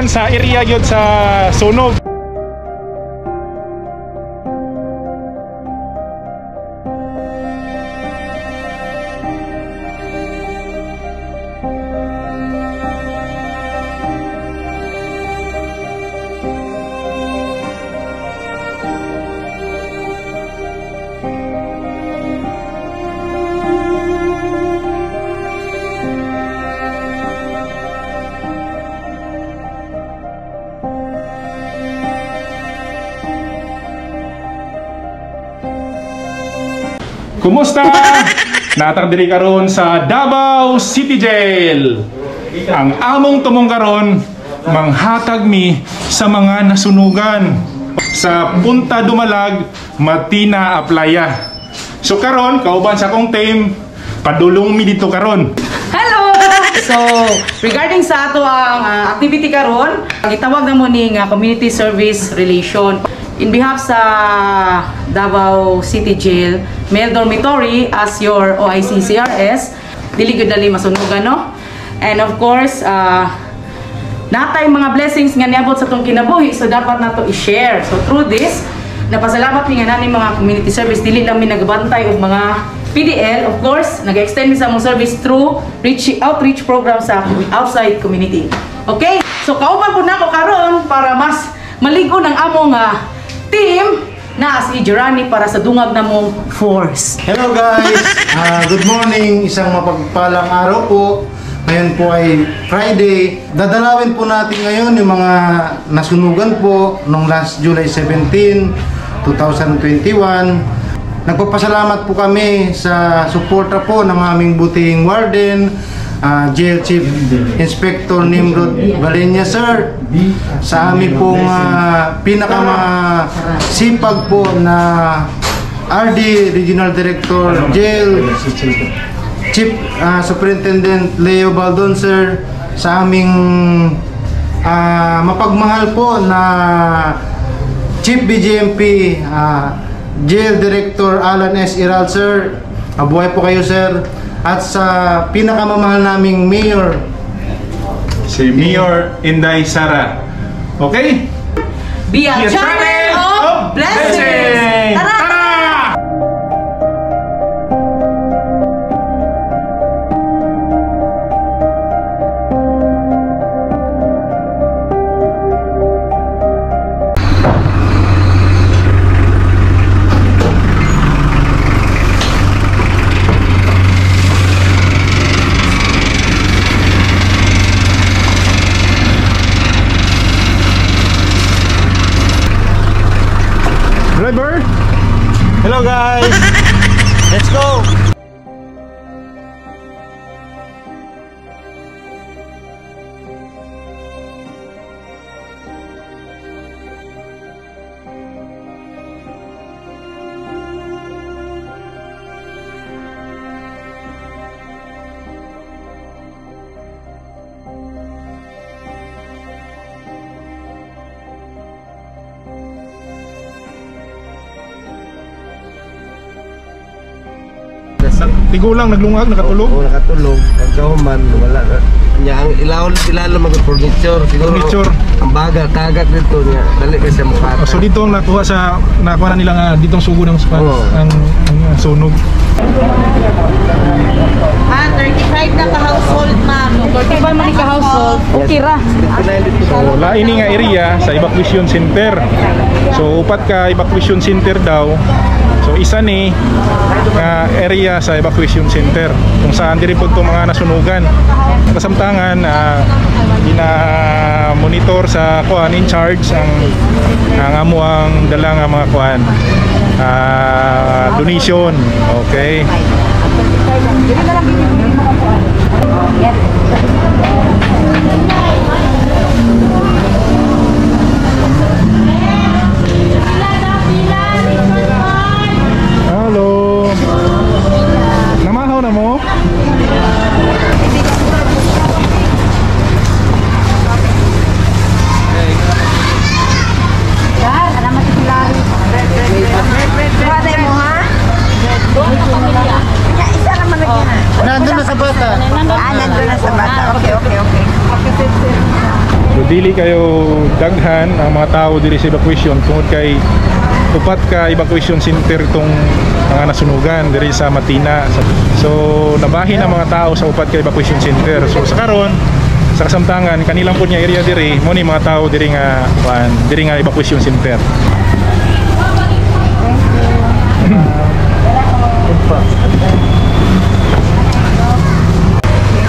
Sa area gyud sa sunog. Kumusta? Natang diri karon sa Davao City Jail. Ang among tumong karon manghatag mi sa mga nasunugan sa Punta Dumalag, Matina, Aplaya. So karon kauban sa akong team, padulong mi dito karon. Hello! So, regarding sa ato ang activity karon, gitawag na mo ni nga community service relation. In behalf sa Davao City Jail Male Dormitory as your OIC CRS, dili gyud dali masunugan, no? And of course, natay mga blessings nga niabot sa tong kinabuhi, so dapat nato i-share. So through this, napasalamat mi nga nani mga community service, dili lang mi nagbantay og mga PDL, of course, nag-extend mi sa among service through outreach program sa outside community. Okay? So kauban po nako karon para mas maligo ng among team na si Gerani para sa dungag na mong force. Hello guys! Good morning! Isang mapagpalang araw po. Ngayon po ay Friday. Dadalawin po natin ngayon yung mga nasunugan po noong last July 17, 2021. Nagpapasalamat po kami sa suporta po ng aming butihing warden, Jail Chief Inspector Nimrod Valenia sir, sa aming pong pinakamasipag po na RD Regional Director Jail Chief Superintendent Leo Baldon sir, sa aming mapagmahal po na Chief BGMP Jail Director Alan S. Iral sir, mabuhay po kayo sir. At sa pinakamamahal naming mayor, si Mayor Inday Sara. Okay? Be a channel of blessings! Tara! Tara! Driver. Hello guys. Let's go. Tigulang naglungag, nakatulog? Oo, nakatulog. Pagkahuman, wala na. Nya, ang ilalo mag furniture. Siguro, furniture. Ang bagal, tagak dito niya. Dali kasi mukha. Oh, so dito ang nakuha sa, nakuha na nila nga ditong sugo ng span, Oo. ang sunog. Ah, 35 na ka-household, ma'am. 35 man ka household. Okay ra. So, lain nga area sa evacuation center. So, upat ka evacuation center daw. So, isa ni nga area sa evacuation center kung saan diri po itong mga nasunugan. Kasamtangan, ina-monitor sa kuan in charge ang amo ang dala nga mga kuan donation. Okay. Hello. Namahaw na mo? Nandun na sa bata. Ah, nandun na sa bata. dili kayo daghan ang mga tao diri sa evacuation tungod kay upat ka evacuation center tong mga nasunugan diri sa Matina. So nabahin ang mga tao sa upat ka evacuation center. So sa karon sa kasamtangan kanilang pud nga area diri mo ni mga tao diri nga kuan diri nga evacuation center.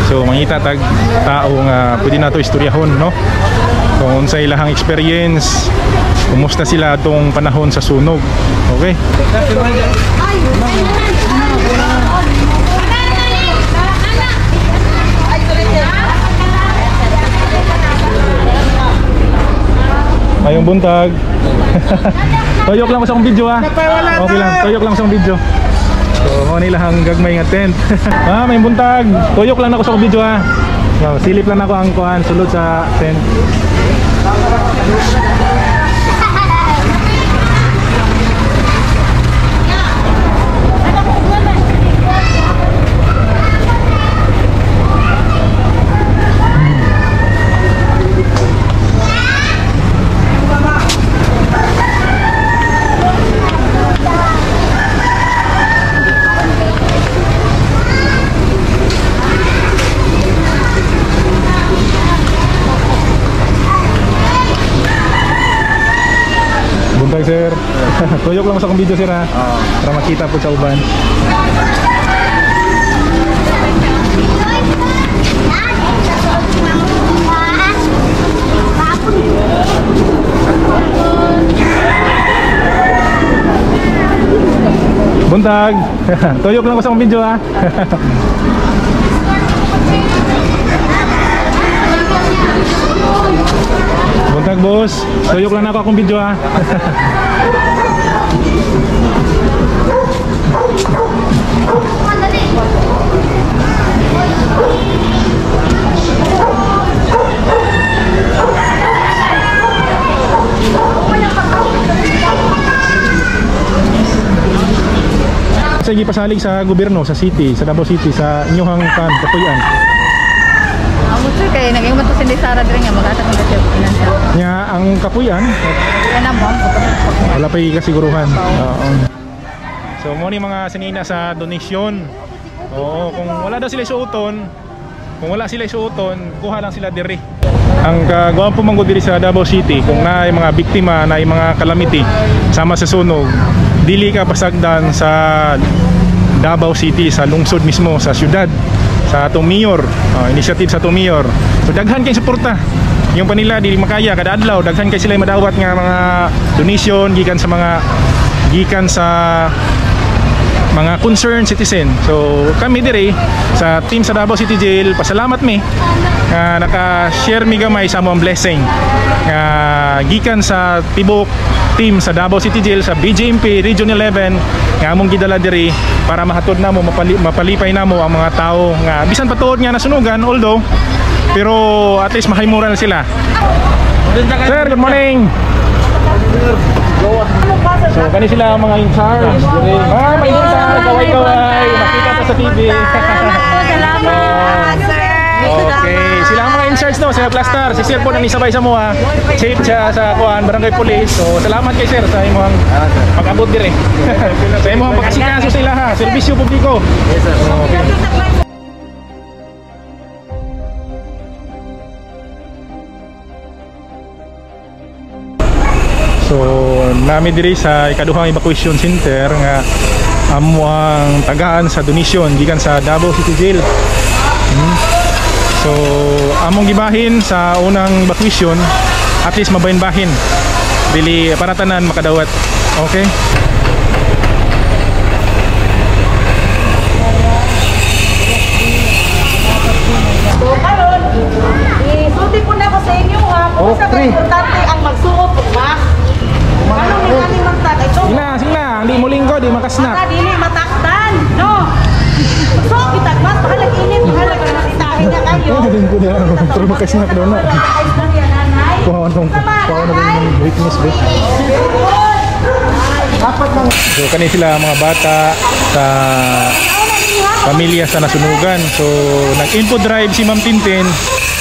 So mangita tag tao nga pwede nato istoryahon, no? Kung unsay ilahang experience, kumusta sila atong panahon sa sunog. Okay? Mayong buntag. Tuyok lang ko sa akong video ah. Okay lang, tuyok lang sa akong video. So, mo nila ang gagmay nga tent. Ah, may buntag. Tuyok lang ako sa akong video ah. So, silip lang ako ang kuan sulod sa tent. Buntag sir. Tuyok lang sa akong video sir ha. Para makita po sa uban. Buntag. Tuyok lang ko sa akong video ha. Buntag boss. Tuyok lang ako akong video ha. Sige, pasalig sa gobyerno, sa city, sa Davao City, sa inyong kan, katuyan. Amo sir kay nag-ingon to si Sara diri nga maghatag ng siya financial. Nya ang kapuyan, Kana mo. wala pa kasiguruhan. Oo. So mo ni mga sinina sa donation. Oo, kung wala daw sila suoton, kung wala sila suoton, kuha lang sila diri. Ang kagwapo man gud diri sa Davao City, kung naay mga biktima, naay mga calamity sama sa sunog, dili ka pasagdan sa Davao City, sa lungsod mismo, sa syudad, sa atong mayor, initiative sa atong mayor. So daghan kay suporta. Yung panila dili makaya kada adlaw, daghan kay sila madawat nga mga donation gikan sa mga concerned citizen. So kami diri sa team sa Davao City Jail, pasalamat mi nga naka-share mi gamay sa among blessing nga gikan sa tibok team sa Davao City Jail sa BJMP Region 11 nga among gidala diri para mahatod namo, mapalipay namo ang mga tao nga bisan patuod nga nasunugan, although pero at least mahimuran sila. Sir, good morning. So kani sila ang mga in charge. Ah, may buntag, kaway-kaway. Makita ta sa TV. Salamat sir. Okay, sila ang mga in charge no, sa Plastar. Si Sir po nang isabay sa moa. Chief siya sa kuan, Barangay Police. So salamat kay Sir sa imong pag-abot dire. Sa imong pag-asikaso sa ilaha, serbisyo publiko. Yes sir. Okay. So nami diri sa ikaduhang evacuation center nga amo ang tagaan sa donation gikan sa Davao City Jail. So among gibahin sa unang evacuation, at least mabahin-bahin dili para tanan makadawat. Okay? So karon, isulti po na ako sa inyo ha. Kung sa importante ang magsuot og mask. Ano ni kaning magtag ito? Sila, sila, hindi mo linggo, di makasnak. Mata dili mataktan, no? Magsuot kitag mask, baka nag-init, baka nag-tahi na kayo. Linggo niya, pero makasnak daw na. Kuha na ng weakness, be. So kani sila mga bata sa pamilya sa nasunugan. So nag-info drive si Ma'am Tintin,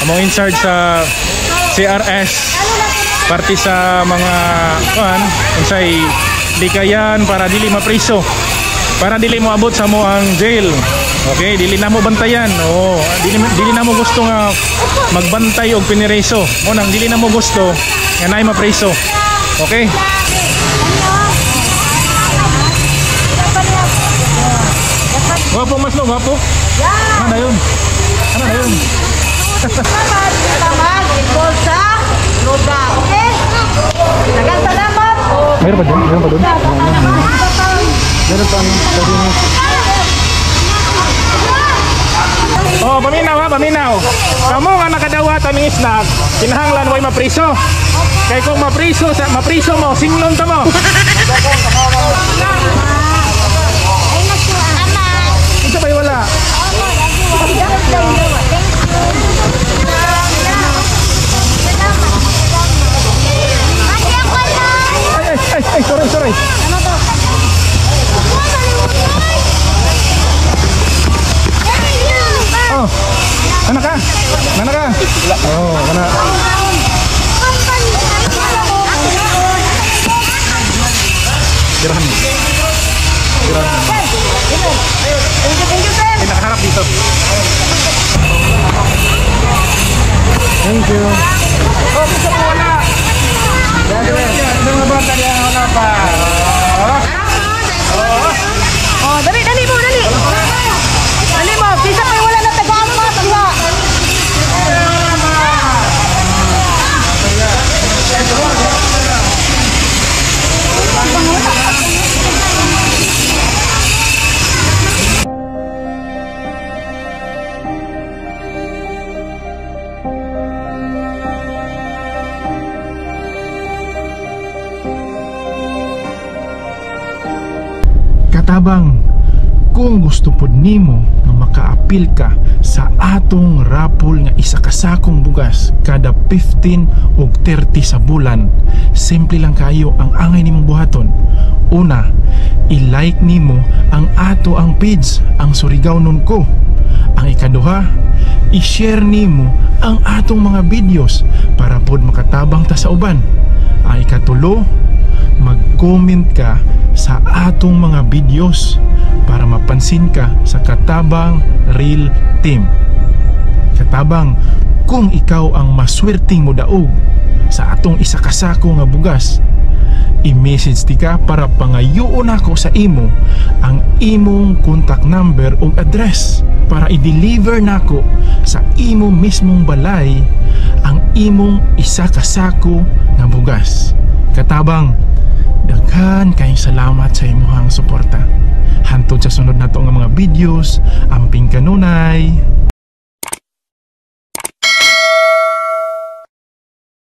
among in charge sa CRS parte sa mga kuan unsay likayan para dili mapriso, para dili mo abot sa mo ang jail. Okay, dili na mo bantayan. Oo, dili na mo gusto nga magbantay og pinireso. Mo nang dili na mo gusto nga naay mapriso. Okay? Gwapo mas no, gwapo. Ano na yun? Ano na yun? Mag-involve sa droga, okay? Daghang salamat. Meron pa dun? Meron pa dun? Meron pa. Oh, paminaw ha, paminaw. Kamo nga nakadawat aming snack, kinahanglan way mapriso. Kay kung mapriso, sa mapriso mo, singlon ta mo. Unsa bay wala? Ay, ay, ay, ay, sorry, sorry. Oh. Anak ka? Anak ka? Oh, anak. Tirahan. Tirahan. Ay, nakaharap dito. Thank you. Oh, gusto ko wala. Mga bata niya, wala pa. Oh, dali, dali mo, dali. Dali mo, bisa pa wala na tagaan mo, diha. Katabang, kung gusto pod nimo nga makaapil ka sa atong rapol nga isa ka sakong bugas kada 15 og 30 sa bulan, simple lang kayo ang angay nimong buhaton. Una, i-like nimo ang ato ang page, ang Surigao Nun Ko. Ang ikaduha, i-share nimo ang atong mga videos para pod makatabang ta sa uban. Ang ikatulo, mag-comment ka sa atong mga videos para mapansin ka sa Katabang Real Team. Katabang, kung ikaw ang maswerteng modaog sa atong isa ka sako nga bugas, i-message ti ka para pangayoon ako sa imo ang imong contact number ug address para i-deliver nako sa imo mismong balay ang imong isa ka sako nga bugas. Katabang, daghan kayong salamat sa imuhang suporta. Hantod sa sunod nato nga mga videos, amping kanunay.